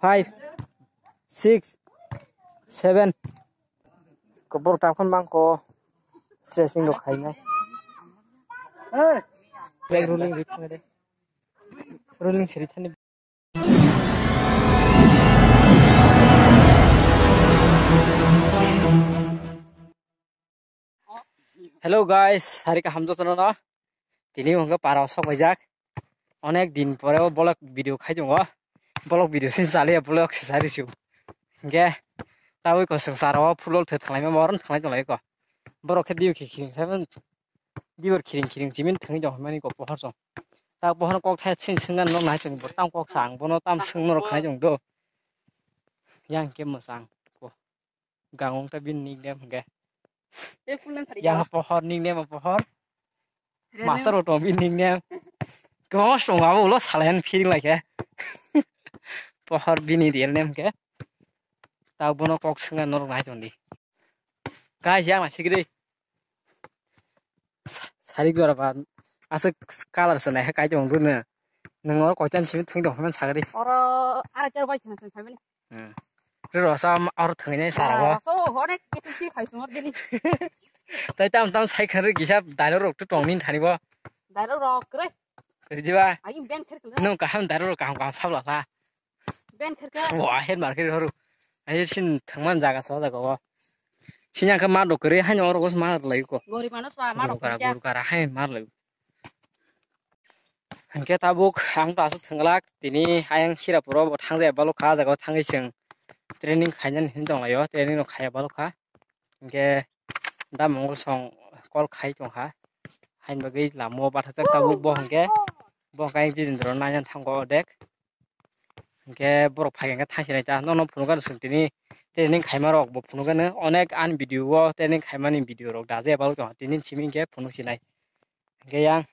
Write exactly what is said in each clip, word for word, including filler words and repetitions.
Five, six, seven. Ko borok tangphano mangko stretching rok khainai. Leg rolling ri thangde. Rolling siri thani. Hello guys, sari kaham jotono no. Tini hwnke para o sok paijak. Onek din pore o vlog video khai tongo. Vlog video sin chaliya vlog se sari su. Hwnkhe tabui ko swngcharo o football thwk thanglaima moron thanglai tonglaiko. Borok khe diu khe khiring saimani. Dibor khiring khiring chimin thwngwi tong hwnmani ko pohor song. Ta pohor kok thai sin swngna no nai tong bo tam kok sa ang bono tam swng norok khai tong do. Yang khe mwchang ko. Gangong ta bini nickname hwnkhe. Yang pohor nickname pohor. Master o tong bini nickname. Kwbangma song abo ulo salayan feeling like. Pohor bini real name hwnkhe. Ta bono kok swngna norok nai tong di. Guys, yang nasigri. Sa-, sarik jora ba aswk color se nai khe kai tong rwno. Nwng oro koitan simi thwng tong hwnmani sagri. Oro ara ker bai khna thwng phaimani. Hmm. Rwrwsa oro thwngwi nai sara bo. Ah, so onek kesi khai sumor dini. Tai tam tam sai khan rw kisa dialogue rok to tong nin thani bo. Dialogue rok kre. Kri diba? Ai ben kher kre. Nwng kaham dialogue rok kaham kaham sabla pha. Ben kherka. Wa, het mar khe horu. Ai sin thangman jaga so jaga o. Sinya khe mar do kre haino oro ma lai ko. Gori mano swa mar Guru kara, kya? Guru kara hai mar lai. Hangke tabuk ang to asuk thanglak tini ayang Hirapuro bo thangja balo kha jaga o thangwi chwng training khainani hin dong laio, training no khaya balo kha. Hingke da mongol song call khai tongkha. Hain bagwi lamo bathajak tabuk bo hingke bo hingke ayang Jitendra naiyan thango odek. Hingke borok phai hingke thangsinai ta nono phunukgano chwng tini training khaima rok bo phunukgano onek ani video o training khaimani video rok daje balo tongkha tini simi hingke phunuk sinai. Hingke yang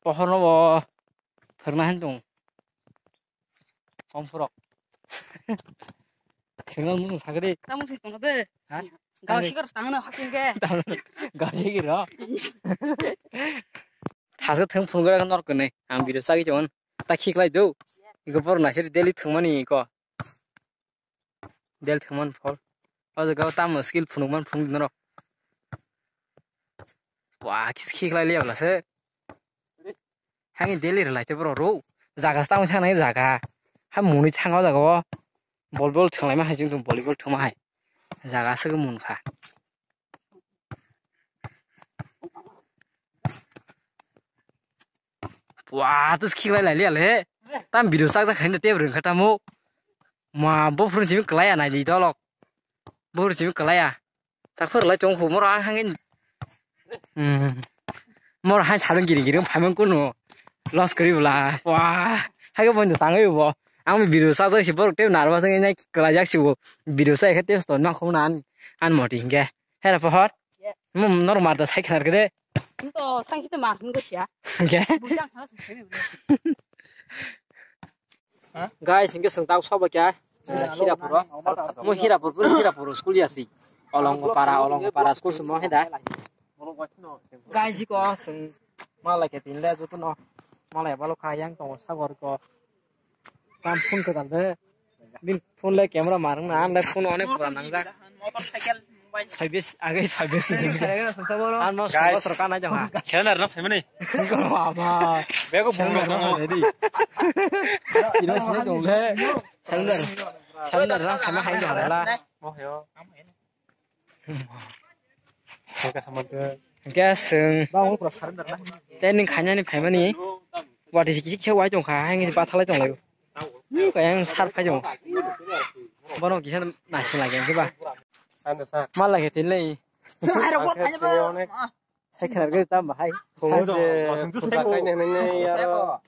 pohorno bo phwrwngna hin tong. Komphurok. Single muchung sagri. Tamo si tongno be. Ha? Gao sikar tangno haping ke. Gao sikir ro. Thasa thang phungra kan nor kene. Ang video sagi chon. Ta khiklai do. Iko por na seri daily thangmani iko. Del thangman phol. O jaga o tamo skill phunukman phunuk norok. Wa, kis khiklai liya bla se. Hangi daily rwlai te bro ro. Jaga se tamo thang nai jaga. Ha muni thang o jaga o. Bol bol thwnglaima hai jing volleyball thwngma hai. Jaga se mun kha. Wa, tus khiklai lai liya le. Tam video sak sak khaina te rwng kha tamo. Ma, bo phuru chimi klaya nai di dolok. Bo phuru chimi klaya. Ta phuru lai tong khu moro ang hangin. Hmm. Moro hai salung giri giri phaimang kunu. Loss kari bula. Wa, hai ko bondo tangai bo. Ang video sak sak si borok te nervous ngai nai klai jak si bo. Video sak khe te sto na khu na an, an moti hinge. Hera pohor. Yes. Mum nor mar da sai khnar kede. Sing to sang hito mar hung gosia. Hinge. Bujang khana sung sebe bro. Guys, hinge sung tau sobo kya? Hirapuro. Mo Hirapur, pura Hirapur school ya si. Olong para, Olong para school semua heda. Guys, ko sung malai ke tin le jutu no. Malai balo kha yang tong sagor ko. Tam phone khe dal de. Bin phone le camera marang na, an le phone onek pura nangjak. Saibis, age saibis. An mo Guys. Soro kana jong ha. Khela na phaimani. Ko baba. Bego phone Solo mo. Ready. Ino sini dong le. Sandar. Sandar rang sama hai dong la. Mo yo. Hingke chwng training khainani phaimani watwi se kisik se wai tongkha, haini se bathalai tonglaio. Ni kaya ang sar phai tongo. Bono kisa naising lagi hingke ba. Mal lagi tin lei. Hai khnar gari tam bahai. Puja kainai hwnwi aro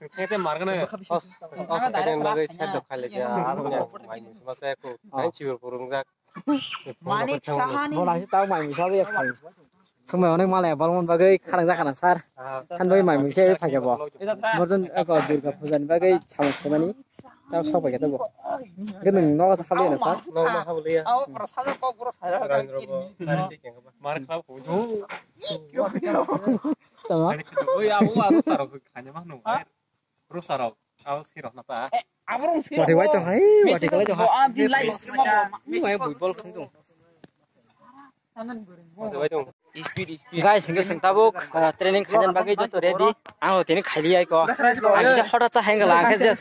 os-, os kainai bagwi side rok khai lai kha, aroni ang mai mui suma se ku, kain chibir purungjak. Manik Sahani. Bo nang si tang mai mui sabi ya phai. Sumai onek malai balmon bagwi kharang jakana sar. Han bagwi mai mui se phai jabo. Borjon eko Durga puja ni bagwi samung khaimani. Tamo sok pai khe tamo. Hwnkhe nwng nogo se habli ya na sir? Nogo habli ya. Rang rogo, rang rogo. Tamo? Oi, abo, abo sarok khaina ma hwnwi. Ro sarok. Aw, sirok na ta. Watwi wai tong hai, watwi wai tong hai. Ni wai bui bol thung tong. Guys, hingke chwng tabuk, ah, training khainani bagwi joto ready. Ang o tini khailiya ko. Ang kisa hoda cha hengla, ang khe je,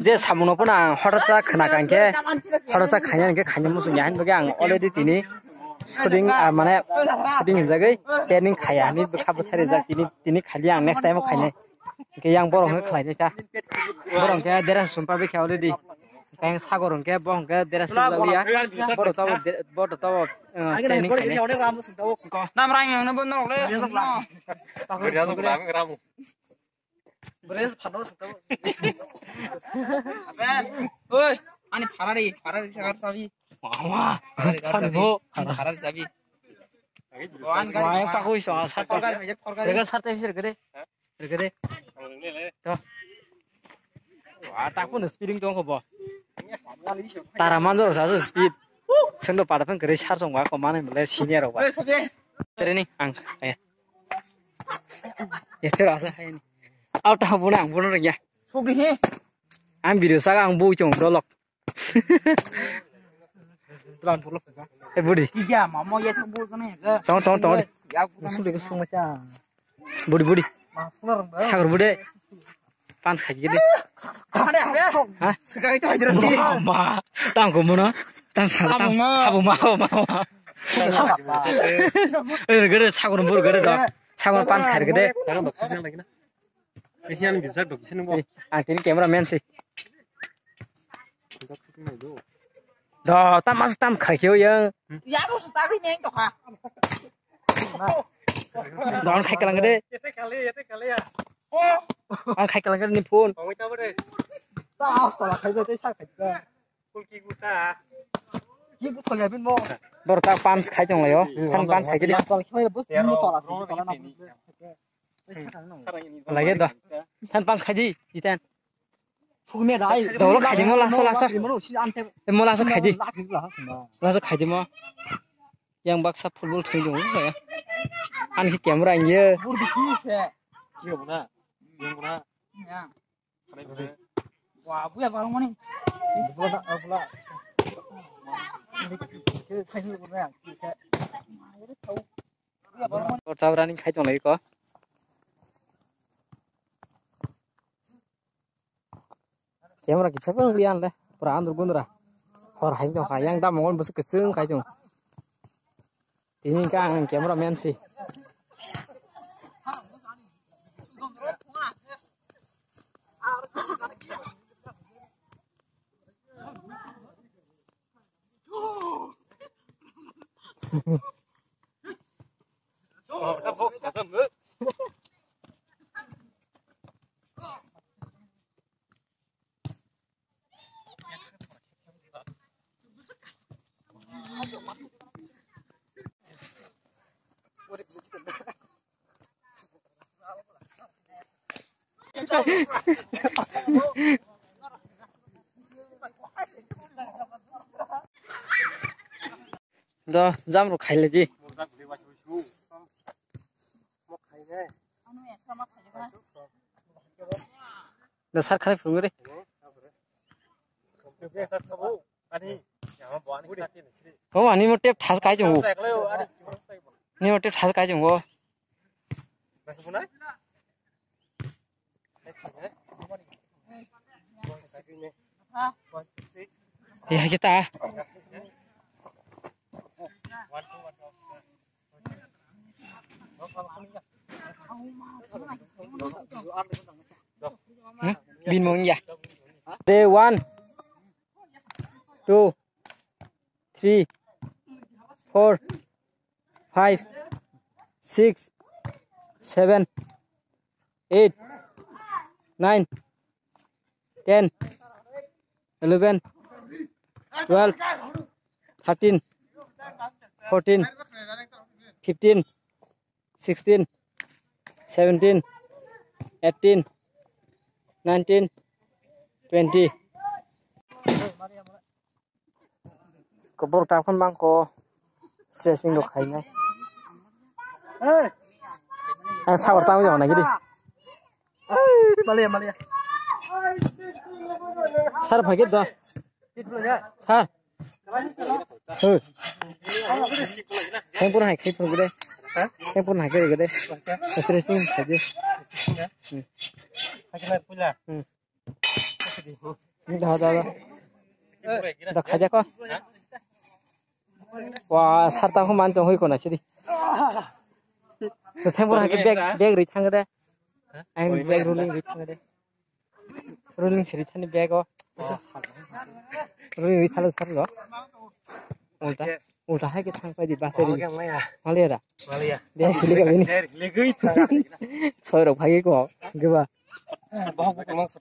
je samungno phano ang hoda cha khna kang khe, hoda cha khaina hingke khaina muchung ya, hini bagwi ang already tini shooting, ah, mane shooting hinjagwi training khaiya, hini bwkha bwthai rijak tini, tini khailiya ang next time o khainai. Hingke yang borok hwnke khlainai ta. Borok hwnkhe dress sumpa bikha already. Hingke yang sagor hwnkhe bo hwnkhe dress sumjak liya. Borok tabo de-, borok tabo, eh, training khainai. Nam rang yang nabo norok le. Dress phano sumta. Oi, ani Ferrari, Ferrari sakar sabi. Mama, Ferrari sakar sabi. Sanbo. Ferrari sabi. Wan gari. Wah, yang pakai soal satu. Ferrari, Ferrari. Rega satu bisa gede. Gede. To. Wah, tak pun speeding tong ko bo. Tara manjor sa speed. Sendo pada pun gede sar song wa ko mana bole senior wa. Training ang. Eh. Ya tero asa hai ni. Au ta bu nang bu nang ya. Sugri he. Ang video saka ang bu chong dolok. Plan pulok ka. Eh, budi. Iya, mama ya sung bu kana ya. Tong, tong, tong. Ya ku sung de sung cha. Budi, budi. Ma sung rang ba. Sagor budi. Pans khai gidi. Ada apa? Ha? Sekarang itu hajar nanti. Ma, tang ko muna. Tang sa, tang. Habu ma, habu ma, habu ma. Eh, gede sagor bur gede do. Sagor pans khai gede. Kesian bisa dok sini bo. Ang tini camera man si. Do, tam mas tam khai kyo yang. Ya ko sa gini yang to ha. Don khai kalang gede. Yete kali, yete kali ya. Ang khai kalang gede ni phone. Kami tahu deh. Ta asta la khai de sa khai de. Full kick uta. Kick uta ya bin mo. Bor ta pans khai tong layo. Kan pans khai gede. Tal khai bus mo tola si tola na. Lage do. Than pans khai di, jitan. Phukme dai. Dolo khai di, mo laso, laso. Mo si ante. E, mo laso khai di. Laso khai di mo. Yang baksa football thung dong ya. An ki camera ang ye. Bur di ki se. Ki bona? Yang bona? Ya. Wa, buya barong mani. Bula, bula. Ke sai ni bona. Ke. Bor tabra ni khai tong lai ko. Camera kisa pang lian le, pura andur gundra. Hor hai tong kha, yang da mongol bwswk kwchwng khai tong. Tini ka ang camera man si. Do, jam rok khai lai di. Do, sar khai phuru re. O, ani mo tep thas kai jong o. Ni mo tep thas kai jong o. Ya kita. Hmm? Bin mong ya. Day one, two, three, four, five, six, seven, eight, nine, ten, eleven, twelve, thirteen, fourteen, fifteen, sixteen, seventeen, eighteen, nineteen, twenty. Kobor ta phone bang ko stretching rok khainai. Ang sabar tamo jong nai gidi. Malia, malia. Sir, phai khe do. Sir. Hoi. Thengpur hai khe phur gede. Thengpur hai khe gede. Stressing khaji. Hmm. Da, da, da. Da khaja ko. Wa, sir ta ko man tong hoi ko na siri. Da thengpur hai khe bag, bag ri thang de. Ang bag rolling ri thang de. Rolling siri thani bag o. Rolling ri thalo sir lo. Ulta. Ulta hai khe thang pai di bus ri. Maliya da. Maliya. De hili ka bini. Hili gui thang. Soi rok phai ko. Giba. Bahok ko mang sir.